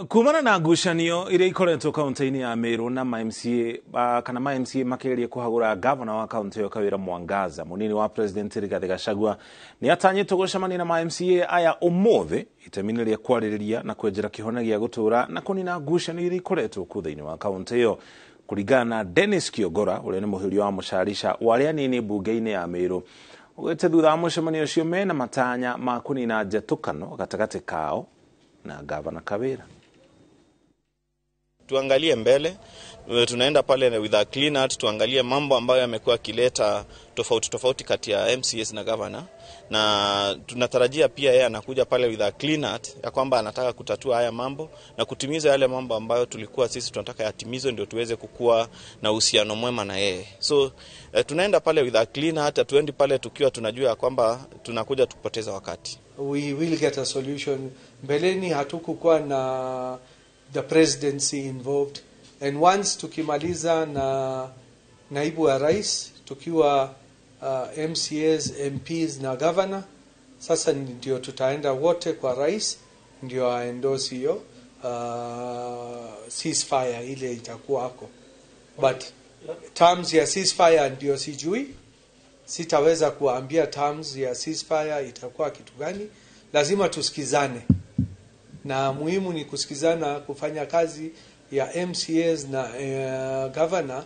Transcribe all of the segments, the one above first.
Kumana na ngucanio iria ikoretwo kaunti-inĩ ya Meru na ma MCA kana ma MCA makeria kũhagũra gavana wa kaunti ĩyo Kawira Mwangaza, munini wa president Rigathi Gachagua nĩ atanyĩtwo gũcemania na ma MCA aya ũmũthĩ itemi-inĩ rĩa kwarĩrĩria na kwenjera kĩhonia gĩa gũtũra na kũnina ngucanio iria ikoretwo kũu thĩinĩ wa kaunti ĩyo. Kũringana na Dennis Kiogora ũrĩa nĩ mũhĩria wa mũcarica wa arĩa anini mbunge-inĩ ya Meru, ugĩte thutha wa mũcemanio ũcio mena matanya ma kũnina njatũkano gatagatĩ kao na gavana Kawira. Tuangalie mbele, tunaenda pale with a clean heart, tuangalie mambo ambayo yamekuwa yakileta tofauti tofauti kati ya MCAs na governor, na tunatarajia pia yeye anakuja pale with a clean heart ya kwamba anataka kutatua haya mambo na kutimiza yale mambo ambayo tulikuwa sisi tunataka yatimizwe ndio tuweze kukua na uhusiano mwema na yeye. So tunaenda pale with a clean heart, hatuendi pale tukiwa tunajua kwamba tunakuja tupoteza wakati. We will get a solution. Mbeleni hatukukuwa na the presidency involved, and once tukimaliza na naibu wa rais tukiwa MCAs, MPs na governor, sasa ndio tutaenda wote kwa rais ndio aendorse hiyo ceasefire ile itakuwa hako. But terms ya ceasefire ndio sijui, sitaweza kuambia terms ya ceasefire itakuwa kitu gani. Lazima tusikizane, na muhimu ni kusikizana, kufanya kazi ya MCAs na governor.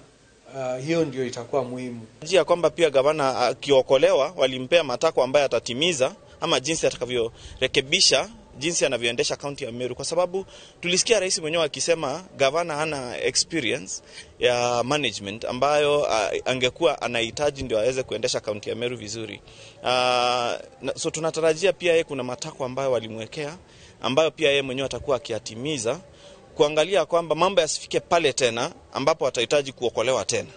Hiyo ndio itakuwa muhimu. Njia kwamba pia gavana akiokolewa walimpea matakwa ambayo atatimiza ama jinsi atakavyorekebisha jinsi anavyoendesha kaunti ya Meru, kwa sababu tulisikia rais mwenyewe akisema gavana hana experience ya management ambayo angekuwa anahitaji ndio aweze kuendesha kaunti ya Meru vizuri. So tunatarajia pia yeye kuna matakwa ambayo walimwekea ambayo pia yeye mwenyewe atakuwa akiyatimiza, kuangalia kwamba mambo yasifike pale tena ambapo atahitaji kuokolewa tena.